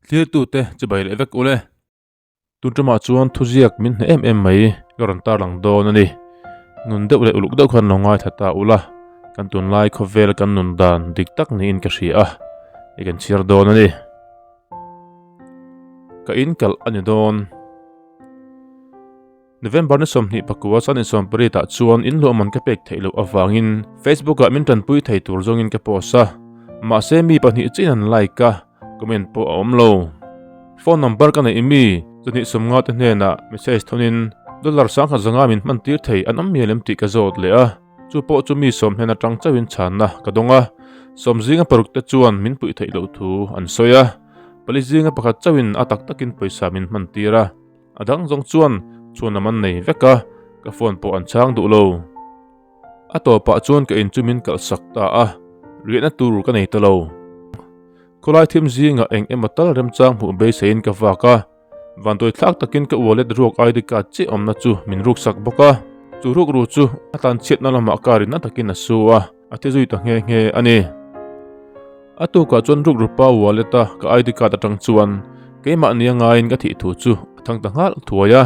Thlirtute chibai leh vek ule. Tun ṭumah chuan thuziak min hneh em em mai ka rawn tarlang dawn a ni. Nun deuh leh uluk deuh khan lo ngaithla ta ula, kan tunlai khawvel kan nun dan dik tak niin ka hria a, i kan chhiar dawn a ni. Ka in kalh a ni dawn. November ni 24 san 18 ah chuan in luah man ka pek theih loh avangin Facebook ah min tanpui thei tur zawngin ka post a, mahse mi pahnih chiin an like a, comment pawh a awm lo. Phone number ka neih mi 250 te hnenah message thawnin dollar 10,500 min hman tir thei an awm mial em tih ka zawt leh a, chu pawh chu mi sawm hnen atang chauhin chhanna ka dawng a, sawm zinga paruk te chuan min puih theih loh thu an sawi a, pali zinga pakhat chauhin a tak takin pawisa min hman tir a. A dang zawng chuan chhuanlam an nei vek a, ka phone pawh an chhang duh lo. A tawpah chuan ka in chu min kalhsak ta a, riahna tur ka nei ta lo. Khawlai thim zingah eng emaw tal remchang hmuh beiseiin ka vak a, vanduai thlak takin ka wallet ruak ID card chiah awmna chu min ruksak bawk a, chu rukru chu a tlanchhiatna lamah car in na takin a su a, a thi zui ta nghe nghe a ni. A tukah chuan rukru pa wallet a ka ID card atang chuan keimah nia ngaiin ka thih thu chu a thang ta nghal thuai a.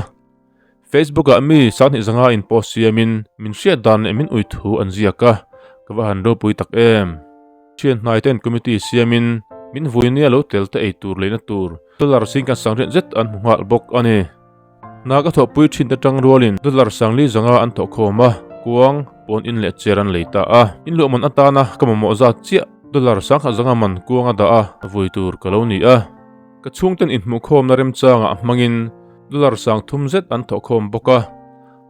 Facebook ah mi 2500 in post siamin min hriat dan leh min ui thu an ziak a, ka va han ropui tak em. Thian hnai ten committee siamin min vui nia lo tel te ei tur leina tur dollar singkhat sangriat zet an hmu nghal bawk a ni. Hna ka thawhpui thin te tang rualin dollar 4,500 an thawh khawm a, kuang, pawn in leh chair an lei ta a. In luah man atana ka mamawh zat chiah dollar 1,500 man kuang a dah a, vui tur ka lo ni a. Ka chhungten inhmuhkhawmna remchangah hmangin dollar 3,000 zet an thawh khawm bawk a.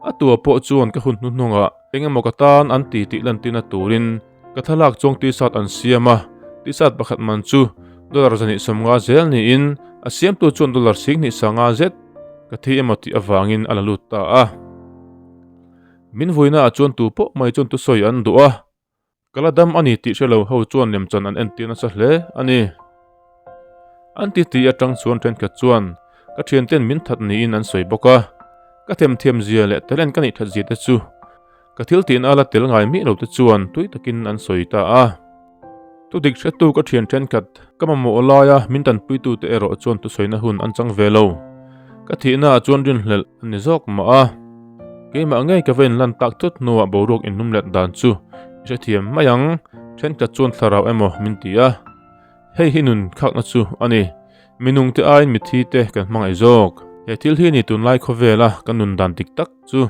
A tua pawh chuan ka hun hnuhnungah eng emaw ka tan an ti tih lantirna turin ka thlalak chuang t-shirt an siam a, t-shirt pakhat man chu dollar 250 zel niin a siamtu chuan dollar 2,500 zet ka thi emaw tih avangin a la lut ta a. Min vuina ah chuan tu pawh mai chuan thusawi an duh a, ka la dam a ni tih hre lo ho chuan lemchan an entir nasa hle a ni. An ti tih atang chuan thenkhat chuan ka thianten min that niin an sawi bawk a, ka themthiam zia leh talent ka neih that zia te chu Ka thil tihna a la tel ngai miah lo te chuan tui takin an sawi ta a. Tu dik hretu ka thian thenkhat ka mamawh laia min tanpuitu te erawh chuan thusawina hun an chang ve lo. Ka thihna ah chuan rinhlelh a ni zawk mah a. Keimah ngei ka va inlan tak thut hnuah boruak inlum let dan chu i hrethiam mai ang, thenkhat chuan thlarau emaw min ti a. Hei hi nun khakna chu a ni. Minung te aiin mithi te kan hmangaih zawk. He thil hi ni tunlai khawvela kan nun dan dik tak chu.